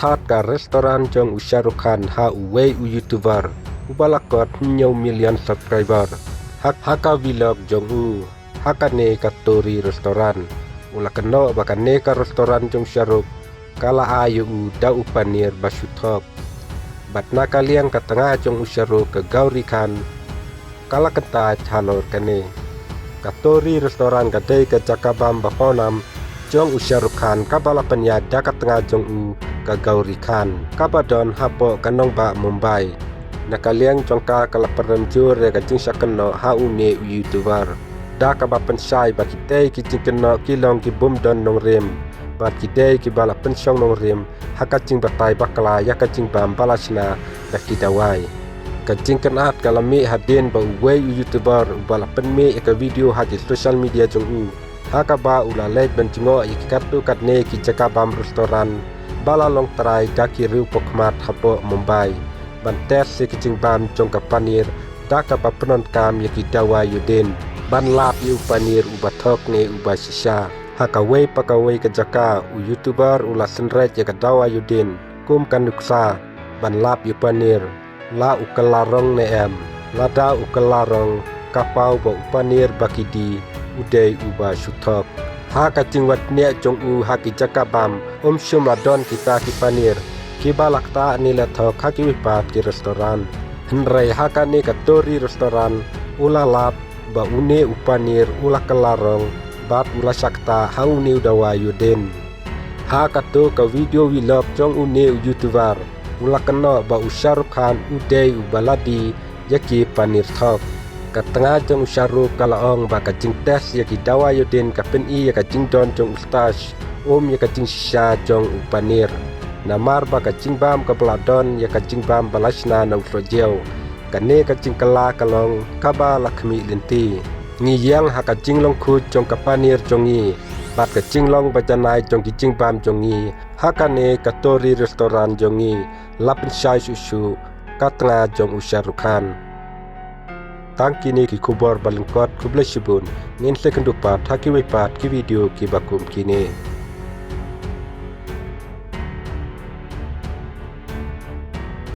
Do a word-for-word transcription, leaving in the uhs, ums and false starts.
At ka restaurant jong u Shah Rukh Khan ha uwei u YouTuber uba la kot hynñiew million subscriber. Ha, ha ka vlog jong u ha kane ka Tori restaurant, u la kynnoh ba kane ka restaurant jong u Shah Rukh ka la ai ïa u da u paneer ba shu thok. Bad na ka liang ka tnga jong u Shah Rukh, ka Gauri Khan, ka la kyntait halor kane. Ka Tori restaurant ka dei ka jaka bam ba pawnam jong u Shah Rukh Khan kaba la pynïaid da ka tnga jong u, ka Gauri Khan, kaba don hapoh ka nongbah Mumbai. Na ka liang jong ka, ka la pynrem jur ïa ka jingshah kynnoh ha une u YouTuber da kaba pynshai ba kitei ki jingkynnoh ki long ki bym don nongrim bad ki dei kiba la pynshong nongrim ha ka jingbatai bakla ïa ka jingbam ba la shna da ki dawai. Ka jingkynad ka la mih hadien ba uwei u YouTuber uba la pynmih ïa ka video ha ki social media jong u, ha kaba u la leit ban jngoh ïa ki katto katne ki jaka bam restaurant ba la long trai da ki riewpawkhmat hapoh Mumbai, ban test ïa ki jingbam jong ka paneer da kaba pyndonkam ïa ki dawai iodine, ban lap ïa u paneer uba thok ne uba shisha. Ha kawei pa kawei ka jaka, u YouTuber u la synreit ïa ka dawai iodine kum ka nuksa ban lap ïa u paneer, la u kylla rong ne em, lada u kylla rong ka paw ba u paneer ba ki die u dei uba shu thok. Ha ka jingwad niah jong u ha ki jaka bam, um shym la don kita ki paneer kiba la ktah ne la thok ha kiwei pat ki restaurant. Hynrei ha kane ka Tori restaurant u la lap ba une u paneer u la kylla rong bad u la shah ktah ha une u dawai iodine. Ha kato ka video vlog jong une u YouTuber u la kynnoh ba u Shah Rukh Khan u dei uba la die ïa ki paneer thok. Ka tnga jong u Shah Rukh ka la ong ba ka jingtest ïa ki dawai iodine ka pyni ïa ka jingdon jong u starch, um ïa ka jingshisha jong u paneer. Namar ba ka jingbam kaba la don ïa ka jingbam ba la shna na u sohjiaw. Kane ka jingkylla ka long kaba la khmih lynti. Ngi ïeng ha ka jinglong khuid jong ka paneer jong ngi bad ka jinglong bajanai jong ki jingbam jong ngi ha kane ka Tori restaurant jong ngi, la pynshai shuh shuh ka tnga jong u Shah Rukh Khan. Tang kine ki khubor ba lyngkot, khublei shibun. Ngin sa ïakynduh pat ha kiwei pat ki video kiba kum kine.